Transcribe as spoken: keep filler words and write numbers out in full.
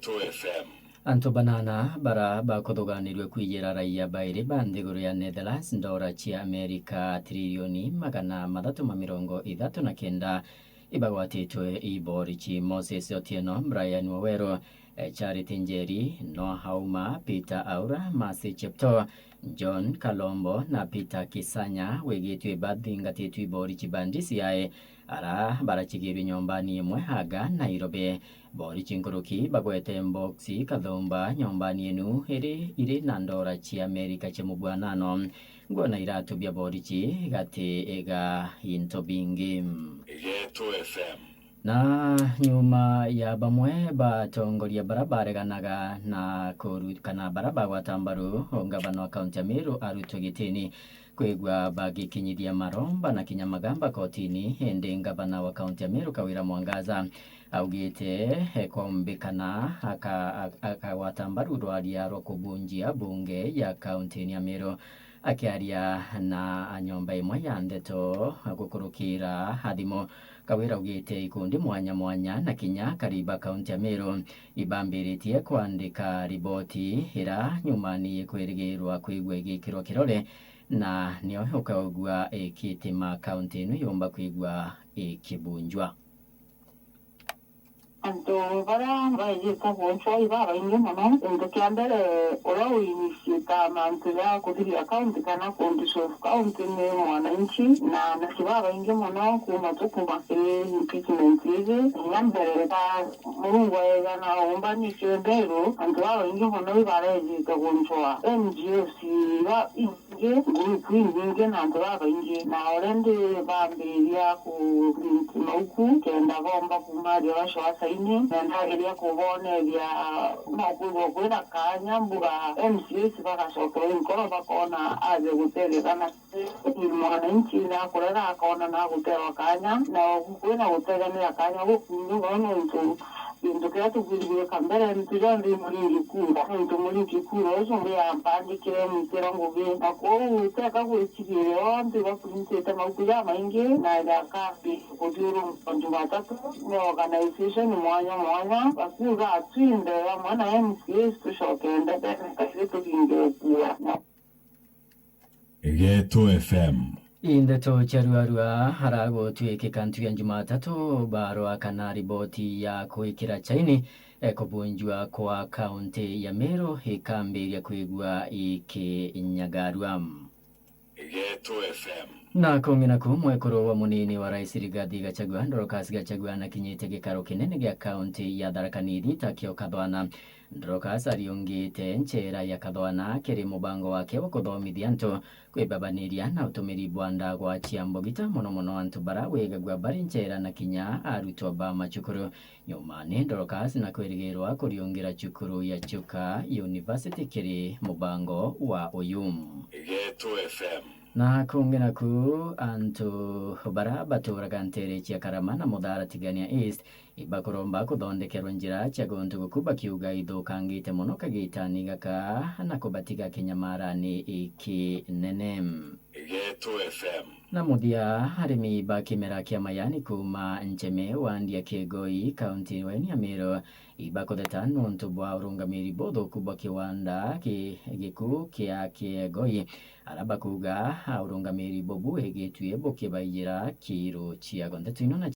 Geto F M. Antu banana bara bakuthuganirue kwijira raia bairi ba nthiguru ya Netherlands ndora cia Amerika trilioni magana mathatu ma mirongo ithatu na kenda ibagwatitwe i borichi. Moses Otieno, Brian Waweru, eh, Charity Njeri, Noah Auma, Peter Aura, Mercy Cheptoo, John Kalombo na Peter Kisanya wigitwe bathingatitwe i borichi ba D C I ara barachigirwe nyombani imwe aga Nairobi. Borichi nkuruki bagwete mboksi kathumba nyombani inu iri iri na ndora cia Amerika cia mubwanano, nguo na iratu bia borichi gati ga into bingi. Geto F M. Na nyuma ya bamwe ba atongoria bara bareganaga na kuru-, kana bara bagwata mbaru ngavana wa kaunti ya Meru arutwe gitini kwigua bagikinyithia maromba na kinya magamba kotini, indi ngavana wa kaunti ya Meru Kawira Mwangaza augite, eh, kwaumbikana aka-, ak-, akagwata mbaru rwaria rwa kubunjia bunge ya kaunti ya Meru. Akiaria na nyomba imwe ya ndeto gukurukira thimu, Kawira augite ikundi mwanya mwanya na kinya akari ba kaunti ya Meru ibambiritie kwandika riboti ira nyumani ikwirigirwa kwigua igikirwa kirore, na nio ukaigua ikitima kaunti inu yumba kwigua ikibunjwa. Antu baria baijite kuncwa ibabaingi mono. Kintu kia mbere, uria uinitiata mantu ja kuthiria kaunti kana kudissolve kaunti ni mwananchi, na anasi babaingi mono kuuma tu kuuma kiri impeachment iji. Kinya mbere ta Murungu aeja na umbanitie mberu, antu babaingi mono ibarejite kuncwa. N G Os iba ingi, ngurupu inyingi na antu babaingi, na already bambiria ku print mauku kenda bomba kuuma aria bacoa saini, na ndageria kuboneethia no kwithwa kwina kaanya mbuga M C As bagacokerwa i nkoro bakona aja gutetheka na mwananchi na kurega akona na guterwa kaanya, na kwina guteganira kaanya gukungi mono nontu Gintu kiria tubwirigwika mbere, ni tuja nthi muringi kura. Nontu muringi kura ucio ndi ampandikire mwitira ngugi. Na kwou teka gwiciria o antu ibaprintite mauku jamaingi na jakaambi kuthiurunka Jumatatu ni organization mwanya mwanya, bakiuga twinthe amwe na M C As tucoke ndebene kairi turinge kura. Na Geto F M. I ndeto cia ruarua, haragutwikika ntu ya Jumatatu barwa kana riboti ya kwikira chaini, eh, kubunjwa kwa kaunti ya Meru ikambiria kwigua ikinyagarua. Geto F M. Na kungi naku, mwekuru wa munini wa Rais Rigathi Gachagua, Dorcas Gachagua, nakinyite gikaro kinene gia kaunti ya Tharaka Nithi ta kio kathwana. Dorcas ariungite nchera ya kathwana kiri mubango wake wa kuthomithia antu kwibabaniria na utumiri bwa ndagwa cia mbugita, mono mono antu bara wigagua bari nchera na kinya arutwa ba macukuru. Nyumani, Dorcas na kwirigirwa kuriungira cukuru ya Chuka University kiri mubango wa uyu. Geto F M. Na kungi naku, antu bara baturaga ntere cia Karama na Muthara Tigania East ibakuromba kuthondekerwa njira cia guntu guku bakiuga ithukangite mono kagitani gaka na kubatiga kinyamarani ikinene. Geto F M. Na muthia, arimi ba kimera kia mayani kuuma Ncheme wandi ya Kiegoi, kaunti ya Meru, ibakutheta nontu bwa urungamiri buthuku bwa kiwanda ki-, giku kia Kiegoi, ara bakuuga urungamiri bubu wigitue bukibaijira kiro ciago. Ndeto ino na